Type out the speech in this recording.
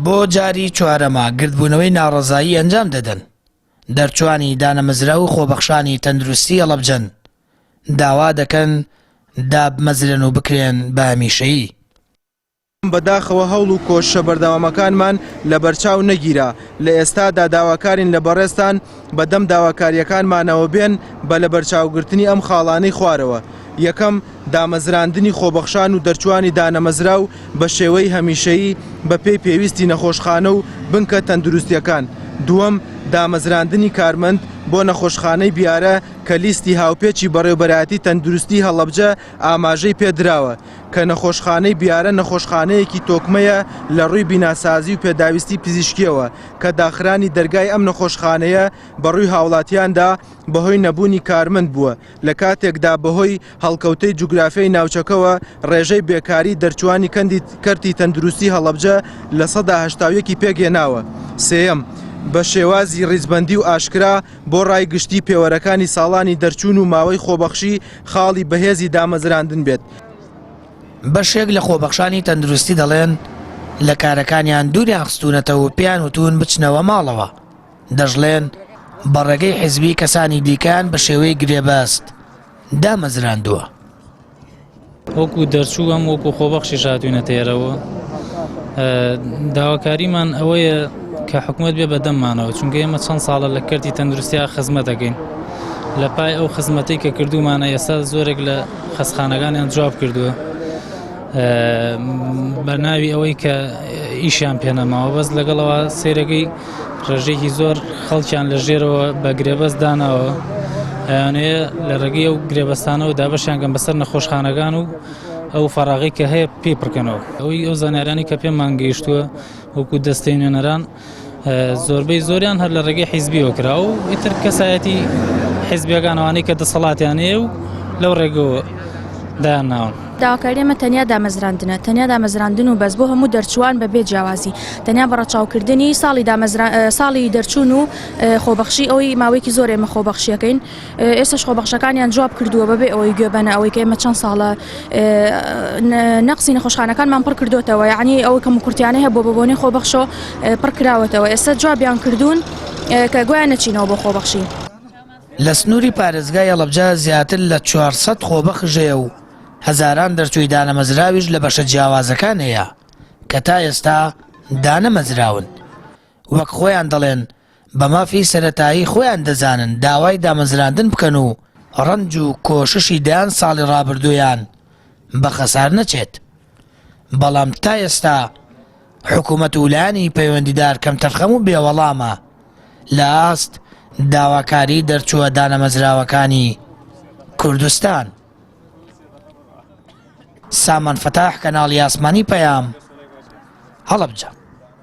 بۆ جاری چوارەمە گردبوونەوەی ناڕەزایی ئەنجام دەدەن. دەرچوانی دانەمەزراو و خۆبەخشانی تەندروستی هەڵەبجەن داوا دەکەن دابمەزرێن و بکرێن بە هەمیشەیی. بەداخەوە هەوڵ و کۆششە بەردەوامەکانمان لەبەرچاو نەگیرا، لە ئێستادا داواکارین لە بەڕێزتان بە دەم داواکارییەکانمانەوە بێن بە لەبەرچاوگرتنی ئەم خاڵانەی خوارەوە، یەکەم، دامەزراندنی خۆبەخشان و دەرچوانی دانەمەزراو بە شێوەی هەمیشەیی بە پێی پێویستی نەخۆشخانە و بنکە تەندروستییەکان. دووەم، دامەزراندنی کارمەند بۆ نەخۆشخانەی بیارە کە لیستی هاوپێچی بەڕێوبەرایەتی تەندروستی هەڵەبجە ئاماژەی پێدراوە کە نەخۆشخانەی بیارە نەخۆشخانەیەکی تۆکمەیە لە ڕووی بیناسازی و پێداویستی پزیشکییەوە کە داخرانی دەرگای ئەم نەخۆشخانەیە بە ڕووی هاوڵاتیاندا بەهۆی نەبوونی کارمەند بووە لە کاتێکدا بەهۆی هەڵکەوتەی جوگرافیای ناوچەکەوە ڕێژەی بێکاری دەرچووانی کەندی کەرتی تەندروستی هەڵەبجە 81% ی پێکهێناوە. سێیەم، بە شێوازی ڕیزبەندی و ئاشکرا بۆ ڕای گشتی پێوەرەکانی ساڵانی دەرچوون و ماوەی خۆبەخشی خاڵی بەهێزی دامەزراندن بێت. بەشێک لە خۆبەخشانی تەندروستی دەڵێن، لە کارەکانیان دووریان خستوونەتەوە و پێیان وتوون بچنەوە ماڵەوە. دەشڵێن، بە ڕێگەی حیزبی کەسانی دیکەیان بە شێوەی گرێبەست دامەزراندووە. وەکو دەرچوو هەم وەکو خۆبەخشیش هاتوینەتە ئێرەوە داواکاریمان ئەوەیە کە حکوومەت بێ بەدەممانەوە چونکە ئێمە چەند ساڵە لە کەرتی تەندروستیا خزمەت دەکەین لە پای ئەو خزمەتەی کە کردومانە ئێستا زۆرێک لە خەسخانەکانیان جواب کردووە بە ناوی ئەوەی کە ئیشیان پێنەماوە بەس لەگەڵەوە سێرەکەی ڕێژەیەکی زۆر خەڵکیان لە ژێرەوە بە گرێبەست داناوە ئەیانەیە لە ڕێگەی ئەو گرێبەستانەوە دابەشیان کەن بەسەر نەخۆشخانەکان و ئەو فەراغی کە هەیە پێی پڕکەنەوە ئەوەی ئەو زانیارانی کە پێمان گەیشتووە وەکو دەستەی نوێنەران زۆربەی زۆریان هەر لە ڕێگەی حیزبیەوە کرا و ئیتر کەسایەتی حیزبیەکان ئەوانەی کە دەسەڵاتیان هەیە و لەو ڕێگەوە دایان ناون. داواکاری ئێمە تەنیا دامەزراندنە، تەنیا دامەزراندن و بەس بۆ هەموو دەرچووان بە بێ جیاوازی، تەنیا بە ڕەچاوکردنی ساڵی دامەزرا ساڵی دەرچوون و خۆبەخشی ئەوەی ماوەیەکی زۆر ئێمە خۆبەخشیەکەین ئێستاش خۆبەخشەکانیان جواب کردووە بەبێ ئەوەی گوێ بەنە ئەوەی کە ئێمە چەند ساڵە نەقسی نەخۆشخانەکانمان پڕ کردوتەوە یعنی ئەو کەم و کورتیانەی هەبوو بە بۆنەی خۆبەخشۆ پڕ کراوەتەوە ئێستا جوابیان کردوون کە گوایان نەچینەوە بۆ خۆبەخشی. لە سنووری پارێزگای هەڵەبجە زیاتر لە 400 خۆبەخش هەیە و هەزاران دەرچووی دانەمەزراویش لە بەشە جیاوازەکان هەیە کە تا ئێستا دانەمەزراون. وەک خۆیان دەڵێن بە مافی سەرەتایی خۆیان دەزانن داوای دامەزراندن بکەن و ڕەنج و کۆششی دەیان ساڵی ڕابردوویان بە خەسار نەچێت. بەڵام تا ئێستا حکوومەت و لایەنی پەیوەندیدار کەمتەرخەم و بێوەڵامە لە ئاست داواکاری دەرچووە دانەمەزراوەکانی کوردستان. سامان فەتاح، کەناڵی ئاسمانی پەیام، هەڵەبجە.